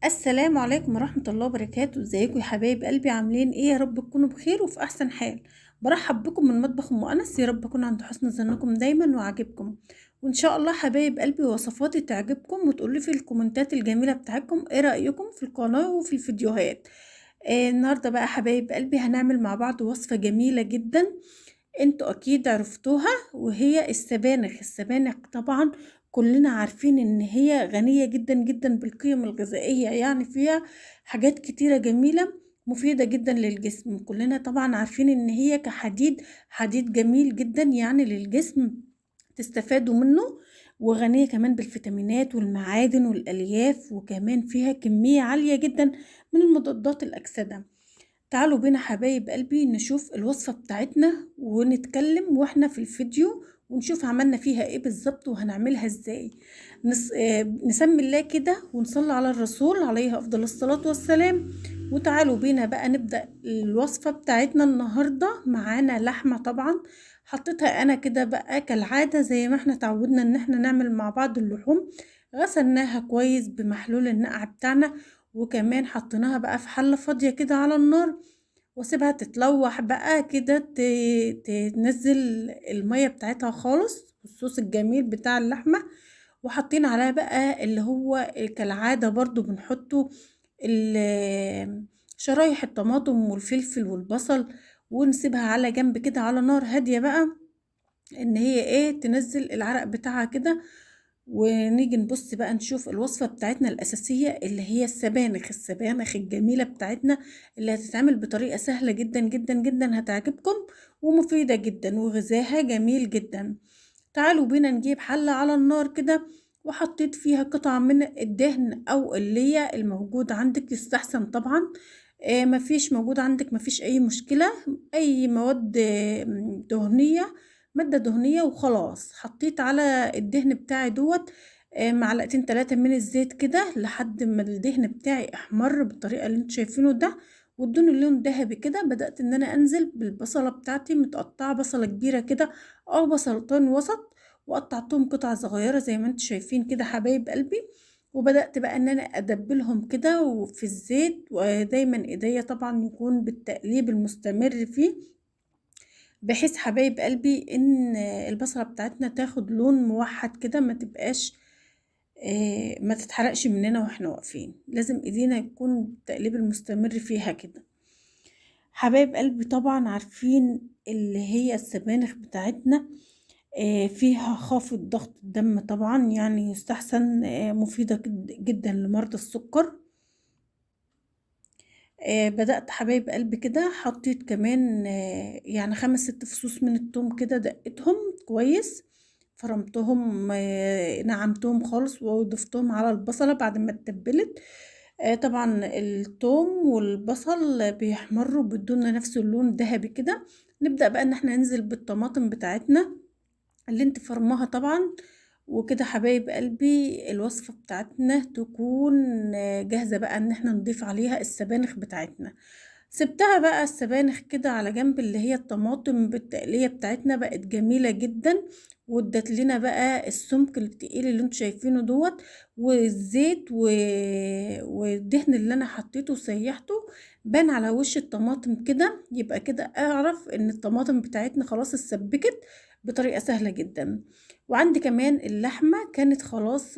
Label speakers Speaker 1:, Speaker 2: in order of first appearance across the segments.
Speaker 1: السلام عليكم ورحمة الله وبركاته. ازيكم يا حبايب قلبي؟ عاملين ايه؟ يا رب تكونوا بخير وفي احسن حال. برحب بكم من مطبخ ام انس، يا رب اكون عند حسن ظنكم دايما وعاجبكم، وان شاء الله حبايب قلبي وصفاتي تعجبكم، وتقولوا في الكومنتات الجميلة بتاعتكم ايه رأيكم في القناة وفي الفيديوهات. النهاردة بقى حبايب قلبي هنعمل مع بعض وصفة جميلة جدا انتوا اكيد عرفتوها، وهي السبانخ. السبانخ طبعا كلنا عارفين ان هي غنية جدا جدا بالقيم الغذائية، يعني فيها حاجات كتيرة جميلة مفيدة جدا للجسم. كلنا طبعا عارفين ان هي كحديد، حديد جميل جدا يعني للجسم تستفادوا منه، وغنية كمان بالفيتامينات والمعادن والألياف، وكمان فيها كمية عالية جدا من المضادات الأكسدة. تعالوا بينا حبايب قلبي نشوف الوصفة بتاعتنا ونتكلم واحنا في الفيديو، ونشوف عملنا فيها ايه بالظبط وهنعملها ازاي. نسمي الله كده ونصلي على الرسول عليه افضل الصلاة والسلام. وتعالوا بينا بقى نبدأ الوصفة بتاعتنا النهاردة. معانا لحمة طبعا حطيتها انا كده بقى كالعادة زي ما احنا تعودنا ان احنا نعمل مع بعض اللحوم، غسلناها كويس بمحلول النقع بتاعنا، وكمان حطيناها بقى في حلة فاضية كده على النار، واسيبها تتلوح بقى كده تنزل المية بتاعتها خالص، والصوص الجميل بتاع اللحمة. وحاطين عليها بقى اللي هو كالعادة برضو بنحطه شرايح الطماطم والفلفل والبصل، ونسيبها على جنب كده على نار هادية بقى ان هي ايه تنزل العرق بتاعها كده. ونيجي نبص بقى نشوف الوصفة بتاعتنا الأساسية اللي هي السبانخ. السبانخ الجميلة بتاعتنا اللي هتتعمل بطريقة سهلة جدا جدا جدا، هتعجبكم ومفيدة جدا وغذاها جميل جدا. تعالوا بينا نجيب حلة على النار كده، وحطيت فيها قطعة من الدهن أو اللية الموجود عندك، يستحسن طبعا. مفيش موجود عندك مفيش أي مشكلة، أي مواد دهنية، مادة دهنية وخلاص. حطيت على الدهن بتاعي دوت معلقتين 3 من الزيت كده لحد ما الدهن بتاعي احمر بالطريقة اللي انتوا شايفينه ده، وادوني اللون ذهبي كده. بدأت ان انا انزل بالبصلة بتاعتي متقطعة، بصلة كبيرة كده او بصلتين وسط، وقطعتهم قطع صغيرة زي ما انتوا شايفين كده حبايب قلبي. وبدأت بقى ان انا ادبلهم كده وفي الزيت، ودايما ايديا طبعا يكون بالتقليب المستمر فيه، بحيث حبايب قلبي ان البصلة بتاعتنا تاخد لون موحد كده، ما تبقاش ما تتحرقش مننا واحنا واقفين. لازم ايدينا يكون التقليب المستمر فيها كده حبايب قلبي. طبعا عارفين اللي هي السبانخ بتاعتنا فيها خافض ضغط الدم طبعا، يعني يستحسن، مفيدة جدا لمرضى السكر. بدأت حبايب قلبي كده حطيت كمان يعني 5-6 فصوص من التوم كده، دقتهم كويس، فرمتهم، نعمتهم خالص، وضفتهم على البصلة بعد ما اتبلت. طبعا التوم والبصل بيحمروا بيدونا نفس اللون ذهبي كده. نبدأ بقى ان احنا ننزل بالطماطم بتاعتنا اللي انت فرماها طبعا. وكده حبايب قلبي الوصفة بتاعتنا تكون جاهزة بقى ان احنا نضيف عليها السبانخ بتاعتنا. سبتها بقى السبانخ كده على جنب، اللي هي الطماطم بالتقلية بتاعتنا بقت جميلة جدا، وادت لنا بقى السمك التقيل اللي انتوا شايفينه دوت، والزيت والدهن اللي انا حطيته وسيحته بان على وش الطماطم كده. يبقى كده اعرف ان الطماطم بتاعتنا خلاص اتسبكت بطريقة سهلة جدا. وعندي كمان اللحمة كانت خلاص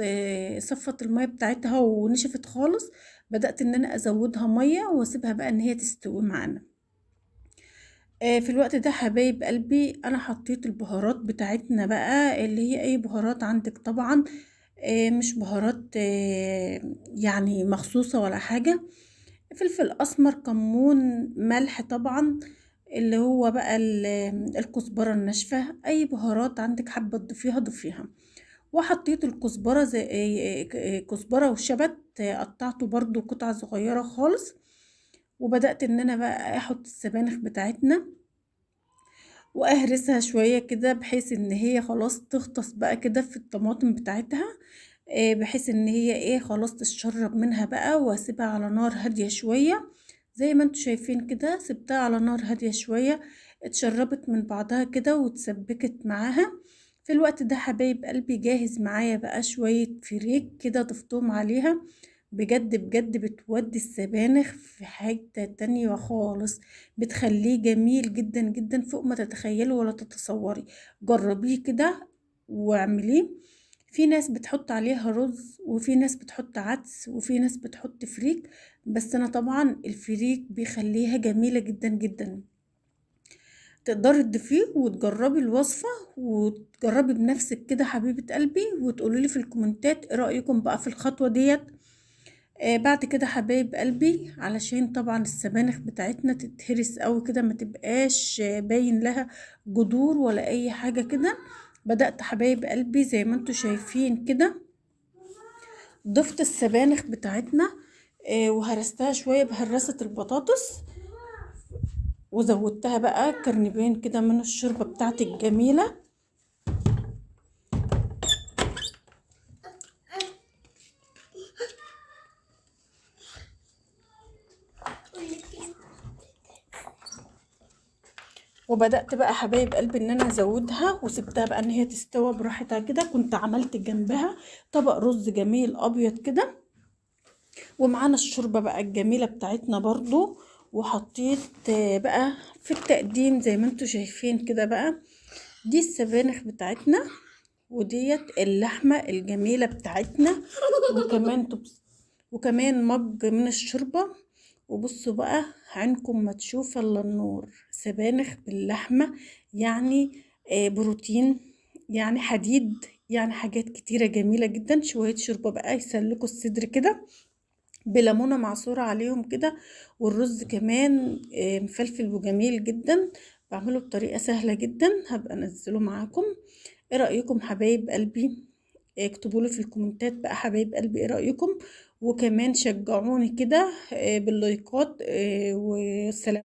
Speaker 1: صفت المية بتاعتها ونشفت خالص، بدأت ان انا ازودها مية واسيبها بقى ان هي تستوي معانا. في الوقت ده حبايب قلبي انا حطيت البهارات بتاعتنا بقى، اللي هي اي بهارات عندك طبعا، مش بهارات يعني مخصوصة ولا حاجة، فلفل اسمر، كمون، ملح طبعا، اللي هو بقى الكزبرة الناشفة، اي بهارات عندك حابة تضيفيها ضيفيها. وحطيت الكزبرة زي كزبرة وشبت، قطعته برضو قطع صغيرة خالص. وبدأت ان انا بقى احط السبانخ بتاعتنا واهرسها شوية كده، بحيث ان هي خلاص تغطس بقى كده في الطماطم بتاعتها، بحيث ان هي ايه خلاص تتشرب منها بقى. واسيبها على نار هادية شوية زي ما انتوا شايفين كده، سبتها على نار هادية شوية، اتشربت من بعضها كده وتسبكت معاها. في الوقت ده حبايب قلبي جاهز معايا بقى شوية فريك كده ضفتهم عليها. بجد بجد بتودي السبانخ في حتة تانية خالص، بتخليه جميل جدا جدا فوق ما تتخيلي ولا تتصوري. جربيه كده واعمليه. في ناس بتحط عليها رز، وفي ناس بتحط عدس، وفي ناس بتحط فريك، بس انا طبعا الفريك بيخليها جميلة جدا جدا. تقدري تضيفيه وتجربي الوصفة وتجربي بنفسك كده حبيبة قلبي، وتقولي لي في الكومنتات ايه رأيكم بقى في الخطوة ديت. بعد كده حبايب قلبي، علشان طبعا السبانخ بتاعتنا تتهرس قوي كده، ما تبقاش باين لها جذور ولا اي حاجة كده، بدأت حبايب قلبي زي ما انتوا شايفين كده ضفت السبانخ بتاعتنا، وهرستها شوية بهرسة البطاطس، وزودتها بقى كرنبين كده من الشوربة بتاعتي الجميلة. وبدأت بقى حبايب قلبي ان انا ازودها، وسبتها بقى ان هي تستوى براحتها كده. كنت عملت جنبها طبق رز جميل ابيض كده، ومعانا الشوربة بقى الجميلة بتاعتنا برضو. وحطيت بقى في التقديم زي ما انتوا شايفين كده بقى دي السبانخ بتاعتنا، وديت اللحمة الجميلة بتاعتنا، وكمان مج من الشوربة. وبصوا بقى عينكم ما تشوف الا النور، سبانخ باللحمة يعني بروتين، يعني حديد، يعني حاجات كتيرة جميلة جدا. شوية شوربة بقى يسلكوا الصدر كده بليمونة معصورة عليهم كده، والرز كمان مفلفل وجميل جدا. بعمله بطريقة سهلة جدا، هبقى انزله معاكم. ايه رأيكم حبايب قلبي؟ اكتبوا لي في الكومنتات بقى حبايب قلبي ايه رأيكم، وكمان شجعوني كده باللايكات. والسلام.